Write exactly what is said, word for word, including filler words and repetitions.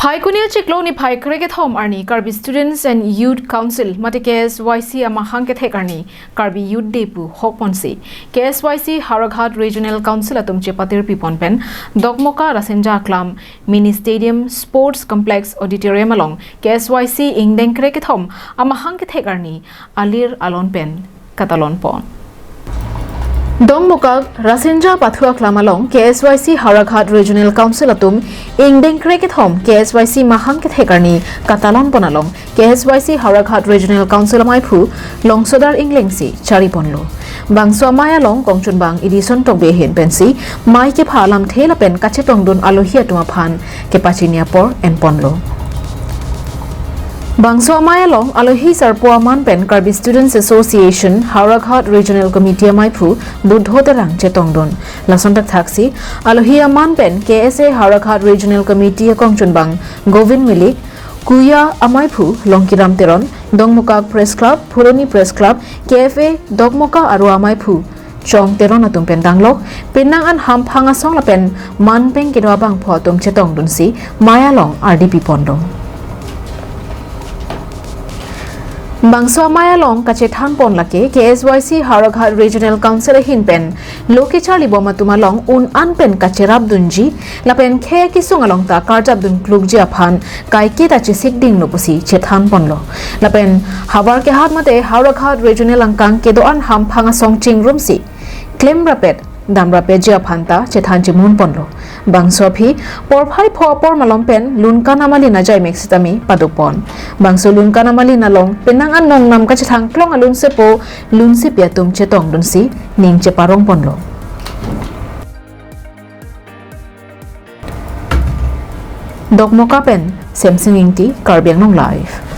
Phaikuni achiklo niphai krekethom arni Karbi Students and Youth Council mate K S Y C amahang kethek arni Karbi Youth Day pu hokponsi K S Y C Howraghat Regional Council atum chepatir pipon pen Dokmoka Rasinja Aklam Mini Stadium Sports Complex Auditorium along K S Y C ingdeng krekethom amahang kethek arni alir alon pen katalon pon. Dokmoka Rasinja Pathu Aklam along K S Y C Howraghat Regional Council atum ingdeng krekethom K S Y C mahang kethek arni katalon pon along K S Y C Howraghat Regional Council amaiphu Longsodar Inglengsi chari ponlo. Bangso amei along kongchunbang Edison Tokbi ahin pensi mei kepha alamthe lapen kachetongdun alohi atum aphan kepachini apor enponlo. Bangso amei along alohi sarpo aman pen Karbi Students Association Howraghat Regional Committee amaiphu Buddho Terang chetongdun. Lason thakthaksi alohi aman pen K S A Howraghat Regional Committee akongchunbang Govind Milik, Kuya amaiphu Longkiram Teron, Dokmoka Press Club, Phuroni Press Club, K F A Dokmoka aro amaiphu Chong Teron atum pen danglok penang an hamphang asong lapen manpeng kedo abangphu atum chetongdunsi mei along ardi piponlo. Bangso amei along kachethan pon lake K S Y C Howraghat Regional Council ahin pen lo kecharlibom atum along un an pen kacherapdunji lapen khei kesung along ta karjapdun klukji aphan kaike ta chesik dinglo pusi chethan ponlo. Lapen havar kehat mate Howraghat Regional angkang kedo an hamphang asong chingrumsi klemrapet damrapetji aphan ta chethan chimun ponlo. Bangso aphi porphai pho apor malom pen Lunkan amalin ajaimek sitame padopon. Bangso Lunkan amalin along penang an nongnam kachethang klong alunsepo lunsepi atum chetongdunsi ning cheparong ponlo. Dokmoka pen Semsing Ingti, Karbi Anglong Live.